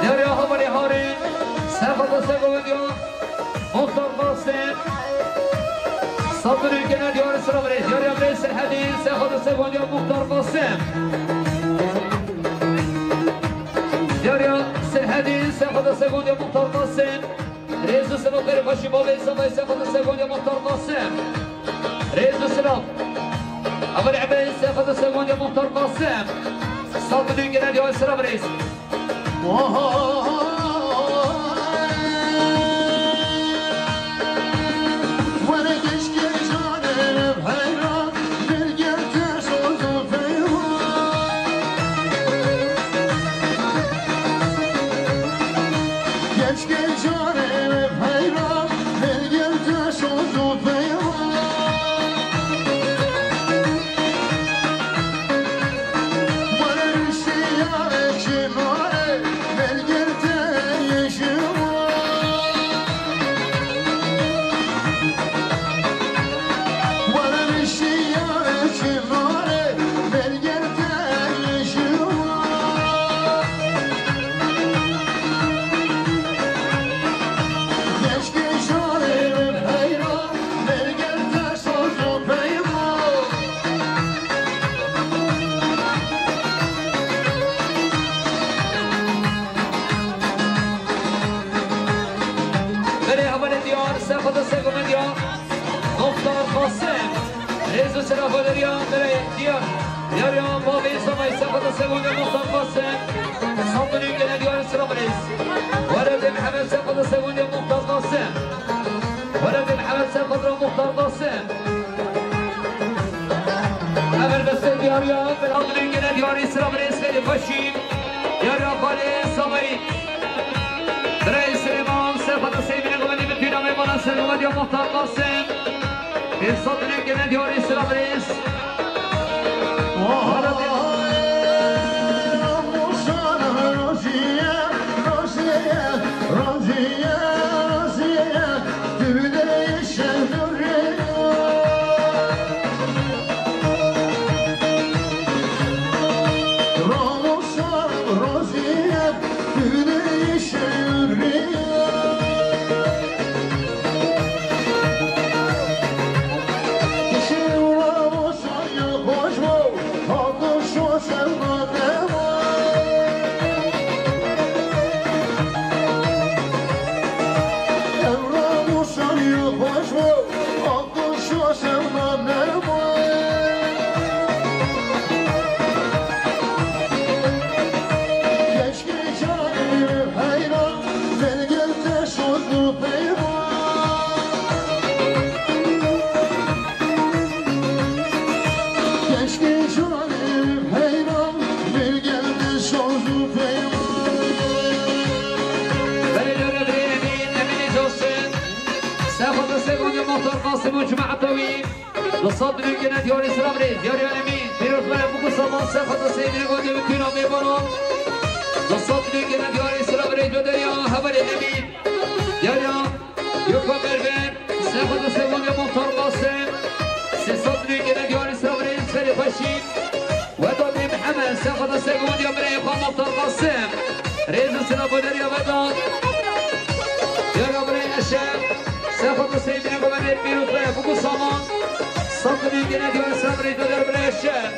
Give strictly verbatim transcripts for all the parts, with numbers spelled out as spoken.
Diyarê Havarê Harê, Serxweda Segovendiya, Muxtar Qasim. Sabirî gene diyarê Sirabirê, diyarê Emrê Serhedî, Serxweda Segovendiya, Muxtar Qasim. Diyarê Serhedî, Serxweda Segovendiya, Muxtar Qasim. Rêz û silav berê xweşî bavê Îslamê Seyfedîn Seyfûndiya Muxtar Qasim. Rêz û silav. Evel Ebê Seyfedîn Seyfûndiya Muxtar Qasim. Sağ bilin gene diyor sıra birêz. Were keşke canım heyran. Berê hevalê diyar, Seyfedîn Seyfûndiya Muxtar Qasim. Rêz û silav deriya berê diyar. Diyar ya bavê Îslamê Seyfedîn Seyfûndiya Muxtar Qasim. Sandinî gene diyar sıra birêz. Weredê Mihemed Seyfedîn Seyfûndiya Muxtar Qasim. Weredê Mihemed Seyfedîn Muxtar Qasim. Evel beste diyar ya, Sandinî gene diyarî sıra birêz xêrê xweşî. Diyar ya xalê Samayî. Birayê Silêman, Seyfedîn Seyfûndiya Guvenî bi tîna mêvana Seyfedîn Muxtar Qasim. Hêsat lêkene diyarî sıra birêz. Berê dore birê Emîn, Emînê Coşin. Seyfedîn Seyfûndiya Muxtar Qasim û cemaeta wî. Li sed milyon gene diyarî sıra birêz. Diyarî Emîn. Pîroz bere bû ku saman Seyfedîn Seyfûndiya Guvenî bi tîna mêvana. Li sed milyon gene diyarî sıra birêz. Diyarî hevalê Emîn. Diyarî Yeka Mervin, Seyfedîn Seyfûndiya Muxtar Qasim, sê sed milyon gene diyarî sıra birêz, serê xweşî. Vedatê Mihemed, Seyfedîn Seyfûndiya birayê xwe Muxtar Qasim. Rêz û silav deriya Vedat. Diyara birayê Eşer, Seyfedîn Seyfûndiya Guvenî pîroz be, bû ku saman. Sed milyon gene diyarî sıra birêz, Vedat birayê Eşer.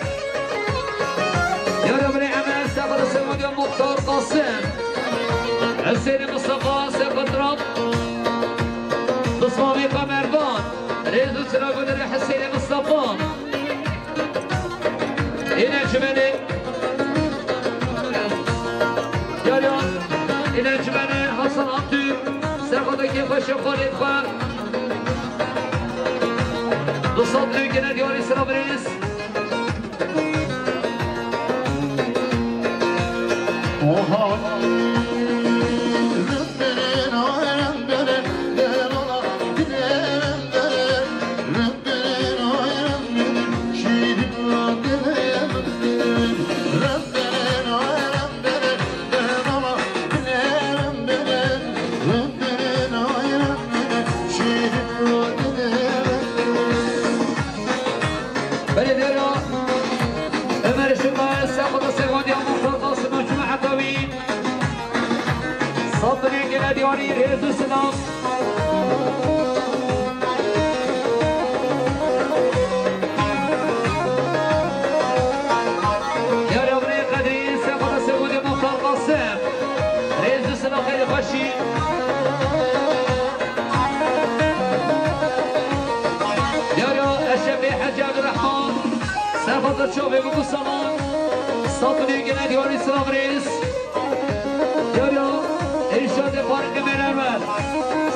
Diyara birayê Emed, Seyfedîn Seyfûndiya Muxtar Qasim. Hüseyin Mustafa, Seyfedîn Rab. Bismamê Kamervan. Rêz û silav dere Hüseyin Mustafa. Êne cimenê. Yariyan. Êne cimenê Hasan Abdül. Serxwedekê xweşê xalê xwe. Du sed lûkene diyarî sıra birêz. Belediye Ömer Işıkmaz, Seyfedîn Silam. Yar Emre Qedrî, Sefa Segodê Muxtar Qasim. Rêz û silam, xêr û xweşî. Yar ya Eşrefê Hecî Abdurrahman, Sefa Çavê Muku Saman. Safilê gene diyarî silam rêz. Yar ya Êşadê Farqê Meremer.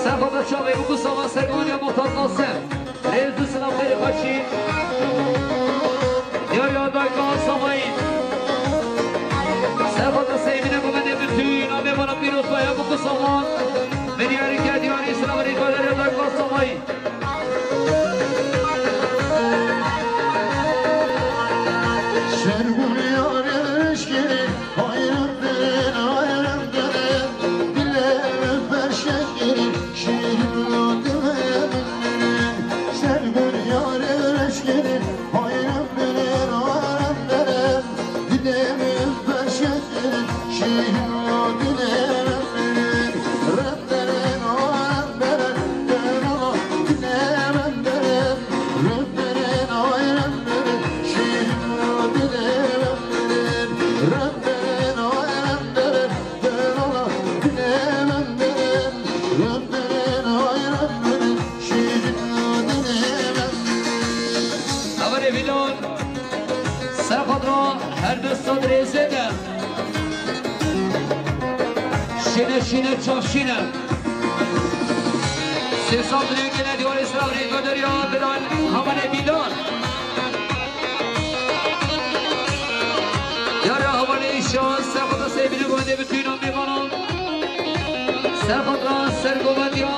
Sefa Çavê Muku Saman, Sergoniya Muxtar Qasim. Rêz û silam, xêr û xweşî. Yar ya dayka Samayî. Sefa da Seymine Mehmedê bütün amê bana pîroz baya Muku Saman. Min yarî ke diyarî silam rêz baya dayka Samayî. Şergûn yarê leşkerê, hayran derin, hayran derin, dilê min berşekerê, şêrîn dilê min derin. Şergûn yarê leşkerê, hayran derin, hayran derin, dilê min berşekerê, şêrîn dilê min derin. Hevalê Vîlan, ser xwe dira her du sed rêzê de. Şîne, şîne, çav şîne. Sê sed milyon gene diyarê sira rêka derya Bilal Hamanê Bîlan. Yara Hamanê Îşan, ser xwe da Seybînê Gondê bi tûna mêvanan. Ser xwe da sergovendiya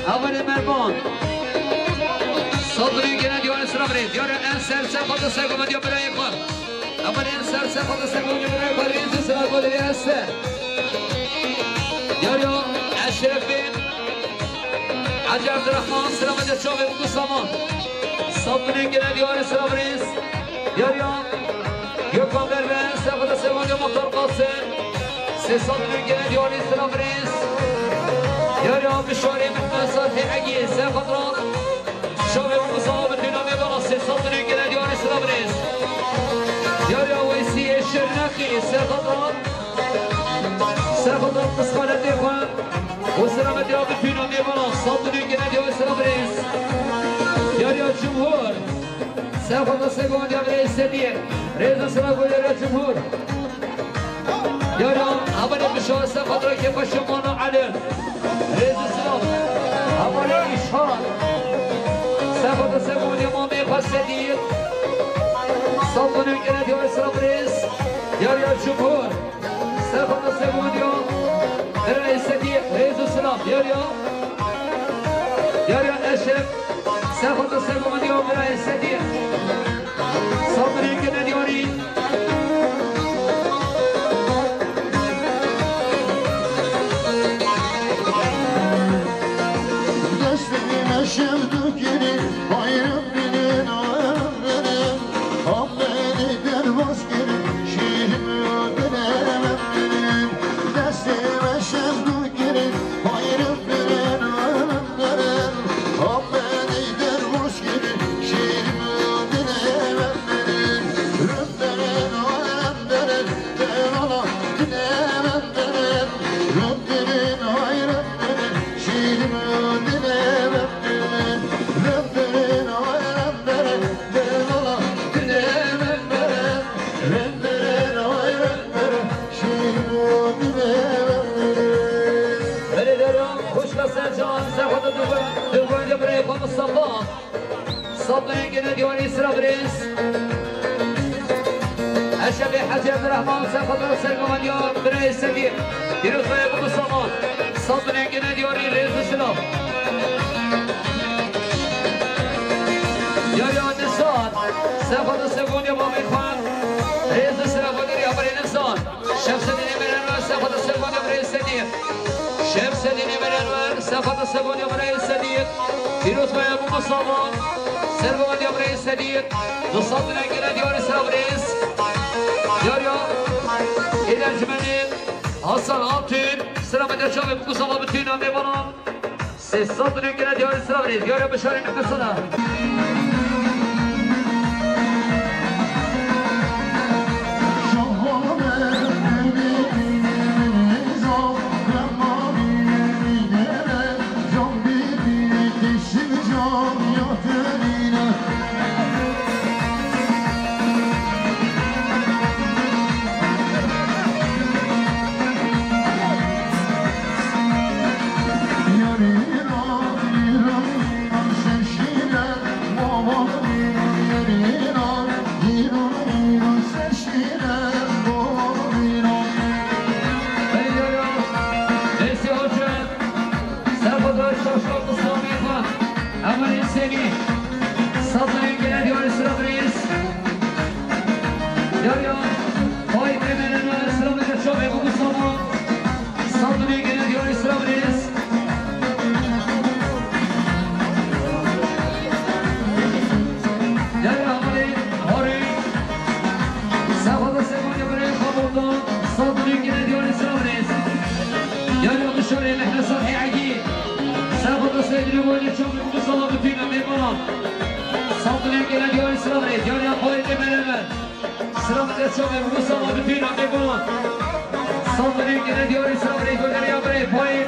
Hamanê Mervan. Sed milyon gene diyarê sira rê. Yara Enser, ser xwe da sergovendiya birayê xwe. Hevalên ser, ser xwe da sergovendiya birayê xwe rêz û silav goderê Enser. Yar ya Eşrefê Hacî Abdurrahman, silav da çavê Muku Saman. Sed milyon gene diyarê silav rêz. Yar ya Gökhan Derben, ser xwe da sergovendiya Muxtar Qasim. Sê sed milyon gene diyarê silav rêz. Yar ya Bişarê Mehmet Sarfê Egî, ser xwe da Şavê Musa bi tûna mêvanan sê sed milyon gene diyarê silav rêz. Yar ya Weysî Şirnexî, ser xwe da, ser xwe da qisxanetê xwe û silametê bi tûna mêvanan sed milyon gene diyarê silav rêz. Yar ya Cumhur, ser xwe da sergovendiya birayê Sedî. Rêz û silav goderê Cumhur. Yara, hevalê Bişar, ser xwe da kêfa Şiman û Elî. Rêz û silav. Hevalê Îşan, ser xwe da sergovendiya mamê xwe Sedî. Sed milyon gene diyarê silav rêz. Yar ya Cumhur, ser xwe da sergovendiya birayê Sedî. Rêz û silav. Yar ya, yar ya Eşref, ser xwe da sergovendiya birayê Sedî. Sed milyon gene diyarî. Destê me şev dikirî, bayram binin, bayram binin. Amedî derbas kirin, şîrîn dilê me binin. Destê me şev dikirî, bayram binin, bayram binin. Amedî derbas kirin, şîrîn dilê me binin. Belê deran, xwişka Sercan, ser xwe da dû, dû goyê birayê xwe Mistefa. Sed milyon gene diyarî silav rêz. Eşrefê Hecî Abdurrahman, ser xwe da sergovendiya birayê Sedî. Pîroz be Muku Saman. Sed milyon gene diyarî rêz û silav. Yar ya Nisar, ser xwe da sergovendiya mamê xwe. Rêz û silav goderê hevalê Nisar. Şemsedînê Merenwer, ser xwe da sergovendiya birayê Sedî. Şemsedînê Merenwer, ser xwe da sergovendiya birayê Sedî. Pîroz be Muku Saman, sergovendiya birayê Sedî. Du sed milyon gene diyarê silav rêz. Yar ya Êlencmenê Hasan Altun, Selamet ya çavê bi kusala bi tîna mêvanan. Sê sed milyon gele diyarî sira birêz. Diyarê bişarî nefesana. Belê diyarê, Dêsê Hoca, Serxwedar Şaşka Muslamê xwe, Emelî Senî, sed milyon gele diyarê sira birêz. Diyarê, Payî Temelena, Selamet Çavê Mustafa, sed milyon gele diyarê sira birêz. Diyarê Amalê Harî, Serxwedar Sêmaniya Birayê Xabondan, sed milyon gele diyarê sira birêz. Diyarê Abdulşarê Mehmet Salihê Egî, Serxwedar Seyîdî Lêwanê Çavê Mustafa bi tîna mêvanan, sed milyon gele diyarê sira birêz. Diyarê Payî Temelena. Selamet ya çavê Mustafa bi tîna mêvanan. Sed milyon gele diyarî sira birêz, goderî ya birêz Payî.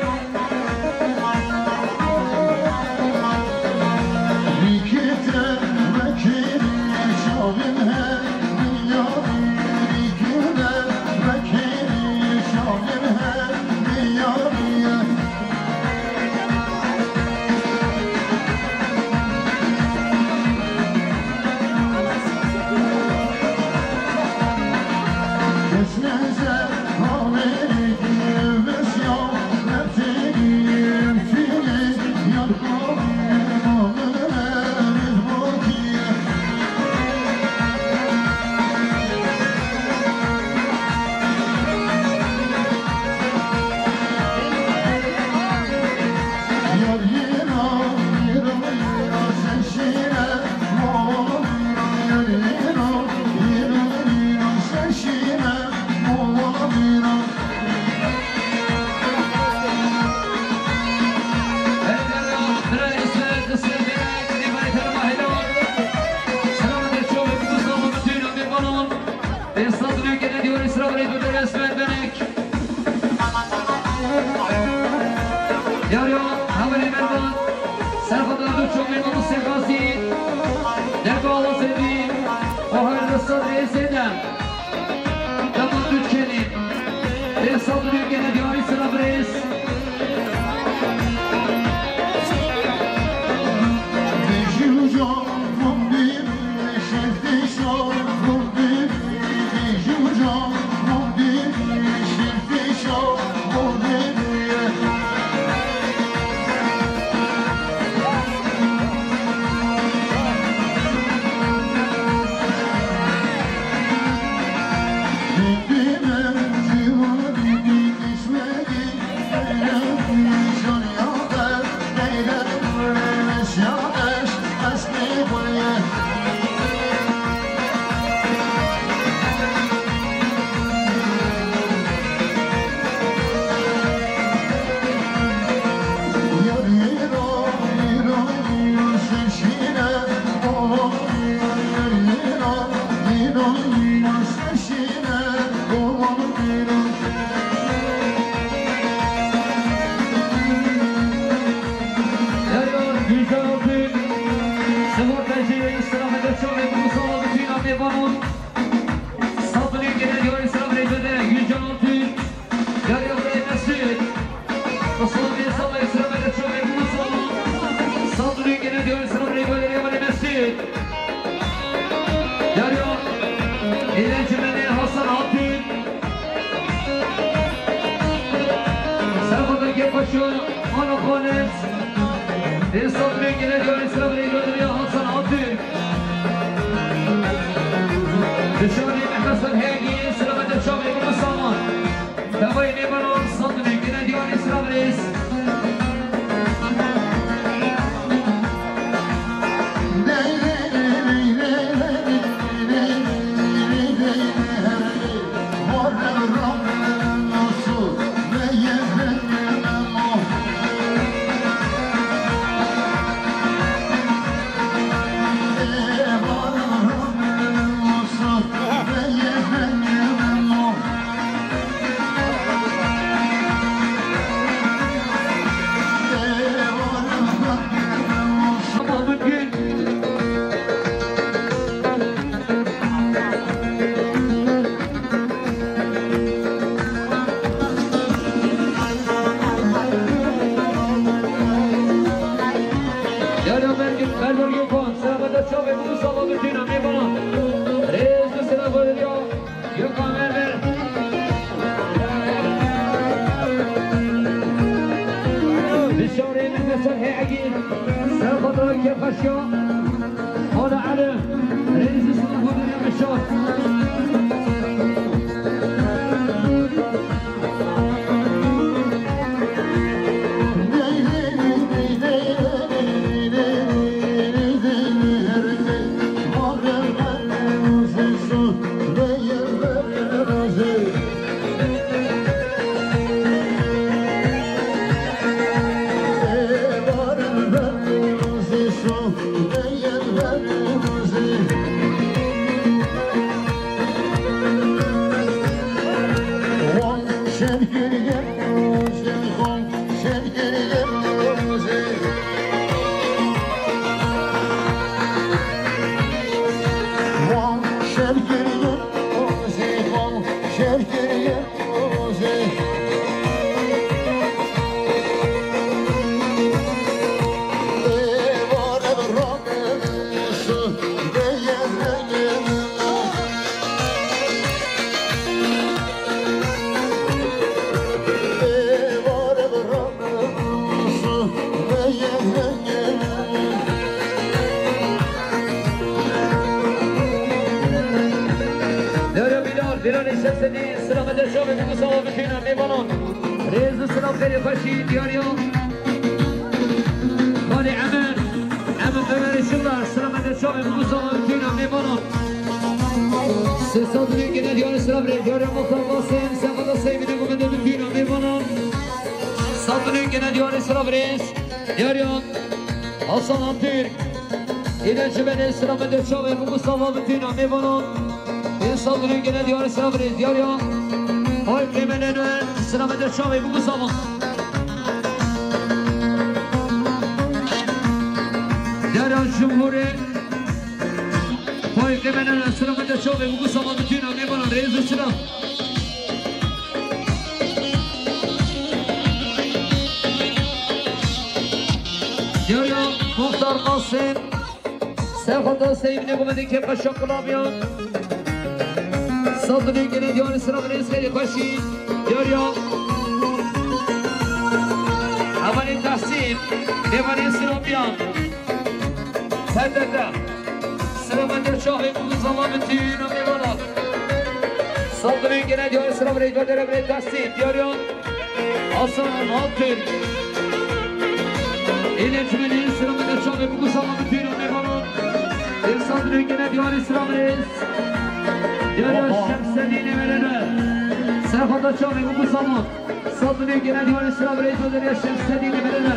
Diyarê, hevalê mervan, serxwedar du çavê mamostê Gazî, derba Alazêdî, û her du sed rêzê de, dema du çelî, pênc sed milyon gele diyarî sira birêz. Sed milyon gele diyarî sira birêz, Gülcan Altun. Diyarê birayê Mesut. Muslamê Salê sira birêz, Çavê Musa. Sed milyon gele diyarî sira birêz, goderî ya birayê Mesut. Diyarê Eğlencemeli Hasan Altun. Serxwedar Gepaşo, Ana Xanet. Pênc sed milyon gele diyarî sira birêz, goderî ya Hasan Altun. Dişarî Mehmet Salihê Egî, sira birêz, Çavê Musa. Tevayê mêvanan sed milyon gele diyarî sira birêz. Sava bi tîna mêvanan. Rêz û silav û riya. Yeka mermer. Bişarê min Mesut Heyegî. Ser xatira kêfxweşiya. Xala Elî. Rêz û silav û riya Bişar. Dere Bilal, Bilalê Şemsedî, silamete çavê min û sava bi tîna mêvanan. Rêz û silav xêrê xweşî diyariya. Xalê Emer, Emer Ömer Işıldar, silamete çavê min û sava bi tîna mêvanan. Sê sed û yek gene diyarê silav rê, diyarê Muxtar Qasim, sefada seyvine gumende bi tîna mêvanan. Sed û yek gene diyarê silav rê, diyariya Hasan Atürk. Île ji benê silamete çavê min û sava bi tîna mêvanan. Ê sed û yek gene diyarê silav rê, diyariya. Oy qêmene ne, silamete çavê min û sava. Diyariya Cumhurê. Oy qêmene ne, silamete çavê min û sava bi tîna mêvanan. Rêz û silav. Diyariya Muxtar Qasim, Serxweda Seyîd Negomedê Kêfxweşa Qulabiyan. Sed û yek gene diyarê silav rêz xêrê xweşî. Diyariya Hevalê Tahsîn, Mêvanê Silabiyan. P T T. Silamete çavê min û sava bi tîna mêvanan. Sed û yek gene diyarê silav rê, diyarê Tahsîn, diyariya Hasan Altın. Eğlencemenin silamete çavê min û sava bi tîna mêvanan. Sed û yek gene diyarê silav rê. Diyariya Şemsedînê Mereme. Serxweda çavê min û sava. Sed û yek gene diyarê silav rê, diyariya Şemsedînê Mereme.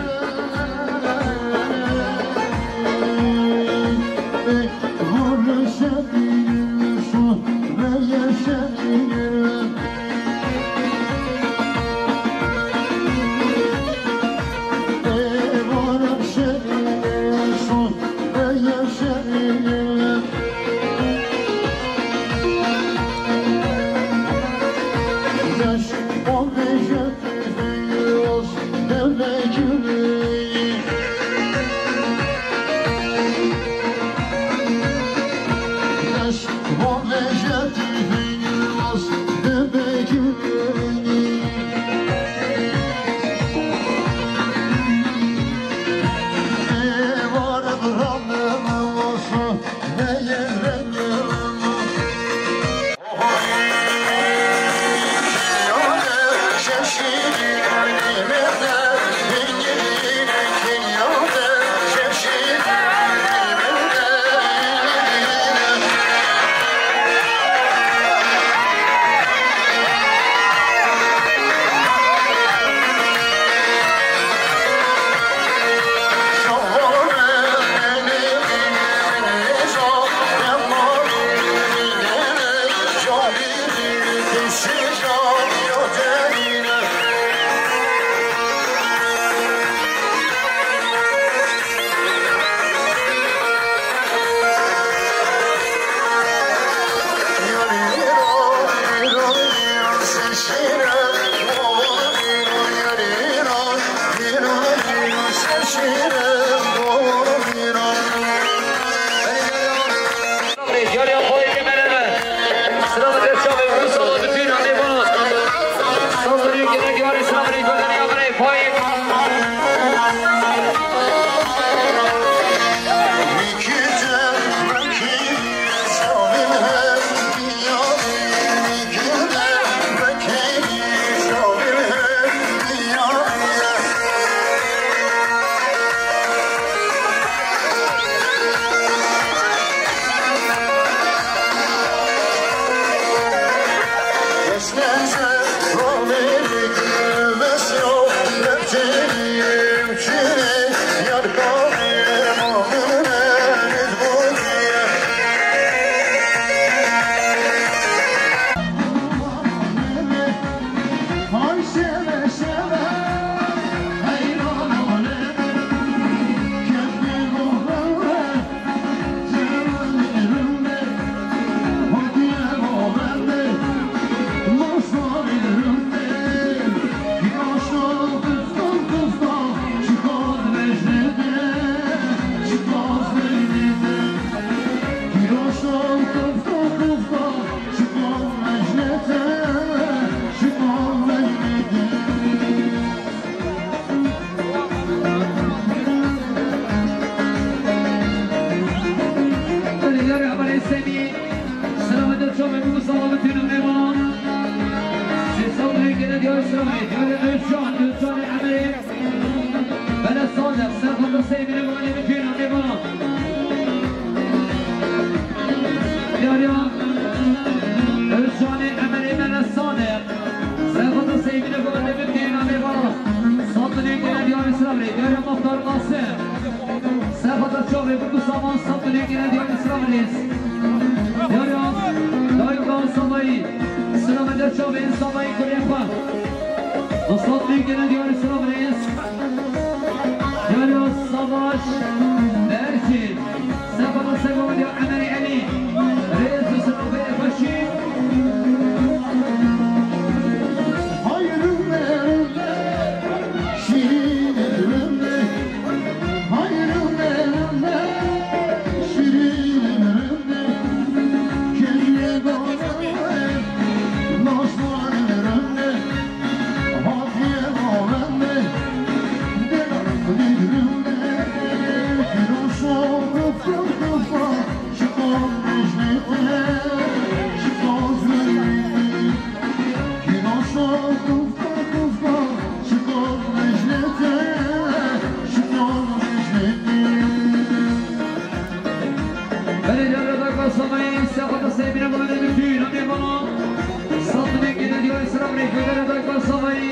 Belê, yarê Emelê Semî, selamet çavê bû, selamet tînin mêvanan. Sê sed lê gele diyar selamet, diyarê Özcan, Özcanê Emelê. Bele Sadeq, serxwata Semî ne bane bitînin mêvanan. Diyarê Özcanê Emelê, Bele Sadeq. Serxwata Semî ne bane bitînin mêvanan. Sed lê gele diyarê selamet, diyarê Muxtar Qasim. Serxwata çavê bû saman, sed lê gele diyarê selamet. Diyarê dayîka Samayî, selamet çavê Samayî kurê xwe. Sed lê gele diyarê selamet. Diyarê Savaş Berçî. Serxwata Semî ya Emelê Emî. Rêz û selam bê xweşî. Belê, diyarê dayîka Samayî, serxwata Semî ne bane bitînin mêvanan. Sed lê gele diyarê selamet, diyarê dayîka Samayî.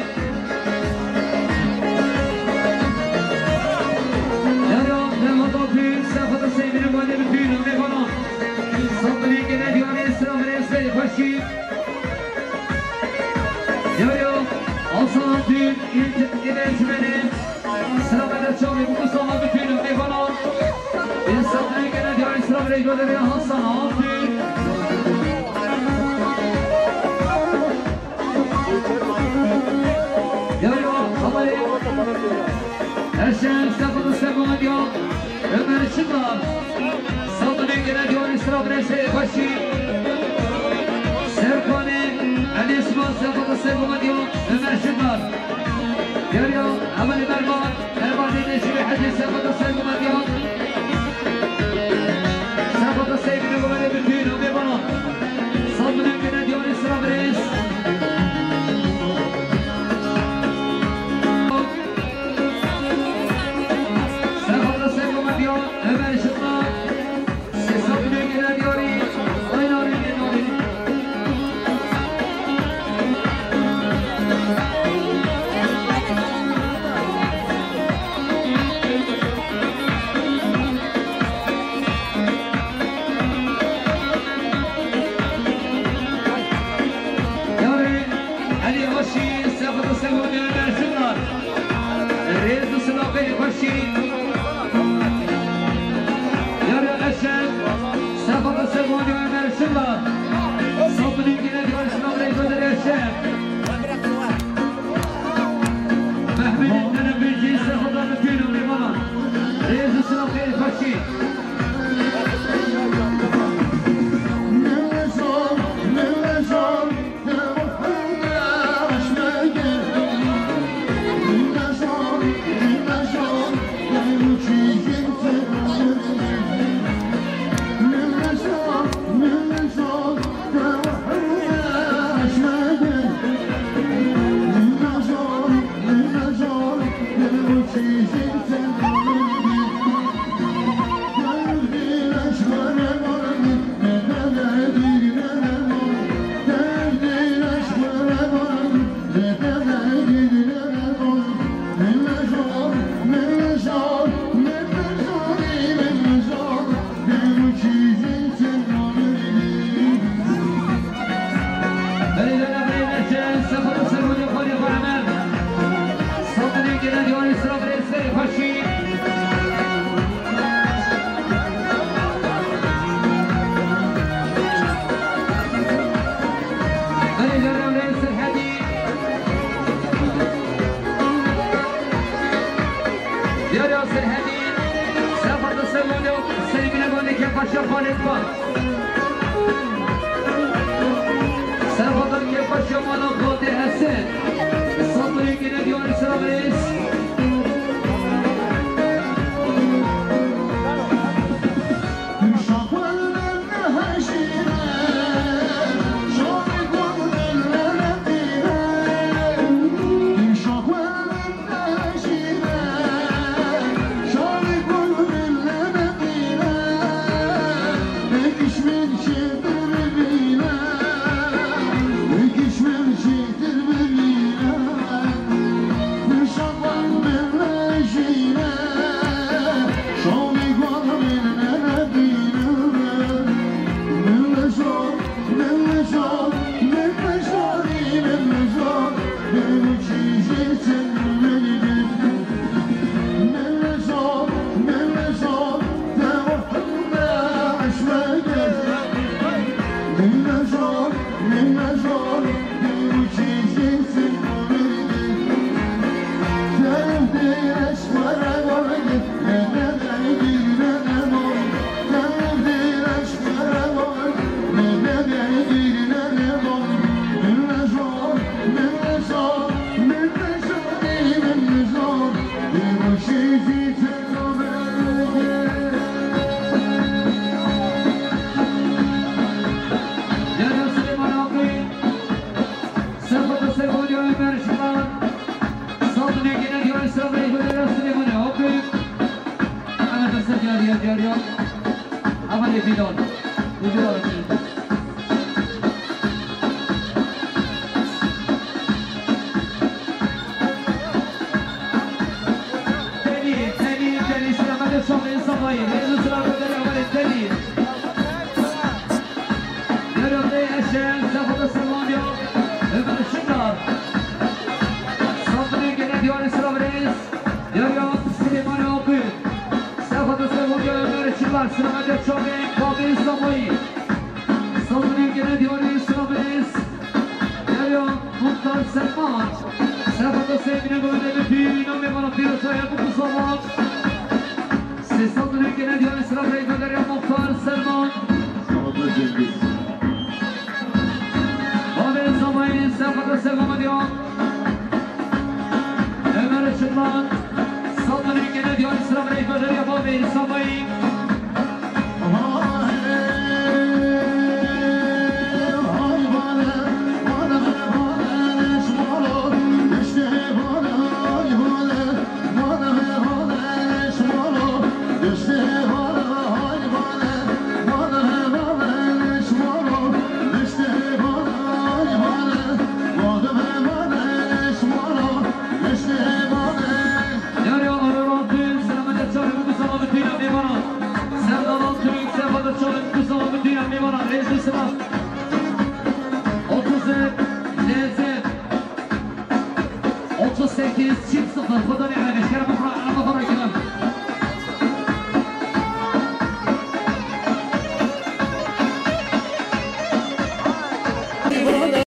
Diyarê Mehmet Akgül, serxwata Semî ne bane bitînin mêvanan. Sed lê gele diyarê selamet, sey xweşî. Diyarê Hasan Akgül, îl-, îlê Çimenê. Selamet çavê bû saman bitînin mêvanan. Ê sed lê gele diyarê selamet, diyarê Hasan Akgül. Diyarê Hasan Akgül. Eşen, serxwata Semî ya Ömer Şıklar. Sed lê gele diyarê selamet, sey xweşî. Serkanê Elî Sima, serxwata Semî ya Ömer Şıklar. Diyarê Emelê Mervan, Mervan Dêdê Şirî Hecî, serxwata Semî ya. Serxwata Semî ya, Ömerê bitînin mêvanan. Sed lê gele diyarê selamet. Serxwata Semî ya, Ömer Şıklar. Sê sed lê gele diyarê, ay narê, lê narê. Giş min çêtir bibîne, giş min çêtir bibîne. Min şafan min lejîne, şomî gol min nebîne. Min lejo, min lejo, min lejo, min lejo, min çîjî çin min. Servoto Servodio Ömer Şuman. Saldırıya gelen Divan Sırabre'yi böyle Süleyman'ı okuyup. Anadolu Sergio Diario. Ama de Fidon. Ucuna bakın. Delî, delî, delî, selamet şahê Safayî. Rêz û silav bi delî, amanê delî. Yaro Bey Eşen, Sefo de Selman ya, Ömer Şindar. Saldırı gene Divan Sırabre'yiz. Yaro Süleyman Akın. Sefo de Selman ya, Ömer Şindar. Selamet şahê Babi Safayî. Saldırı gene Divan Sırabre'yiz. Yaro Muhtar Selman. Sefo de Selman ya, Ömer Şindar. Sesat Lünkene Diyanet Sıra Bey Gönder ya Muhtar Selman. Sağda Cengiz.